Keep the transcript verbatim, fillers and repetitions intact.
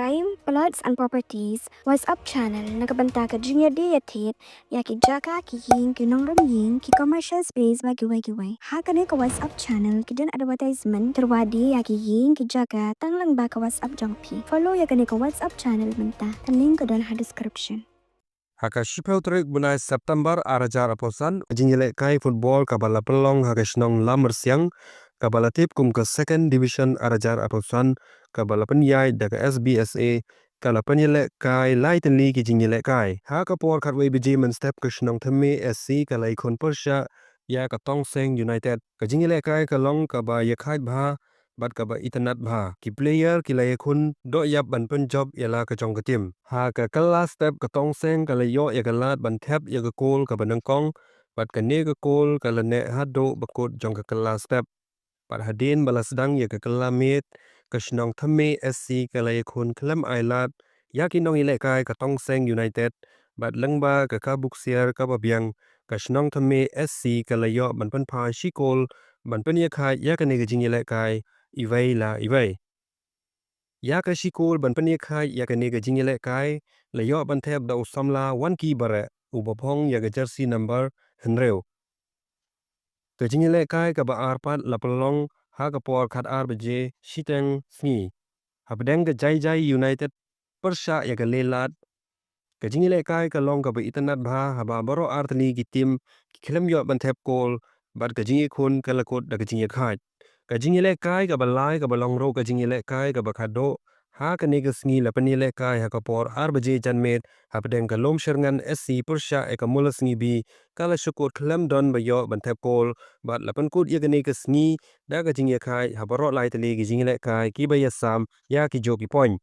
Time, plots and properties, WhatsApp channel na ka bynta ka jingïadie ïathied ïa ki jaka, ki ïing, ki nongrim ïing, ki commercial space bad kiwei kiwei. Ha kane ka WhatsApp channel ki don advertisement, kyrwa die ïa ki ïing, ki jaka tang lyngba ka WhatsApp jong phi. Follow ïa kane ka WhatsApp channel mynta. Ka link ka don ha description. Ha ka shiphew tarik bnai September ar hajar arphew san, ka jingïalehkai football kaba la pynlong ha ka shnong Lamrsiang, kaba la tip kum ka Second Division ar hajar arphew san, kaba la pynïaid da ka S B S A, ka la pynïalehkai lai tylli ki jingïalehkai. Ha ka por khatwei baje mynstep ka shnong Thymme S C ka la ïakhun pyrshah ïa ka Tongseng United. Ka jingïalehkai ka long kaba ïakhaid bha bad kaba itynnad bha. Ki player ki la ïakhun doh ïap ban pynjop ïa la ka jong ka team. Ha ka kylla step ka Tongseng ka la ïoh ïa ka lad ban thep ïa ka kol kaba nyngkong, bad kane ka kol ka la neh haduh ba kut jong ka kylla step. Bad hadien ba la sdang ïa ka kylla miet, ka shnong Thymme S C ka la ïakhun khlem ai lad ïa ki nongïalehkai ka Tongseng United, bad lyngba ka kabuksiar kaba biang, ka shnong Thymme S C ka la ïoh ban pynphai shi kol ban pynïakhaid ïa kane ka jingïalehkai iwei la iwei. Ïa ka shi kol ban pynïakhaid ïa kane ka jingïalehkai la ïoh ban thep da u samla Wanki Bareh, uba phong ïa ka jersey number hynriew. Ka jingïalehkai kaba ar pat la pynlong ha ka por khatar baje shiteng sngi hapdeng ka Jaijai United pyrshah ïa ka Lelat. Ka jingïalehkai ka long kaba itynnad bha haba baroh ar tylli ki team ki khlem ïoh ban thep kol, bad ka jingïakhun ka la kut da ka jingïakhaid. Ka jingïalehkai kaba lai kaba long ruh ka jingïalehkai kaba khadduh ha kane ka sngi la pynïalehkai ha ka por ar baje janmiet hapdeng ka Lumshyrngan S C pyrshah ïa ka Mulasngi B, ka la shu kut khlem don ba ïoh ban thep kol, bad la pynkut ïa kane ka sngi da ka jingïakhaid ha baroh lai tylli ki jingïalehkai kiba ïasam ïa kijuh ki point.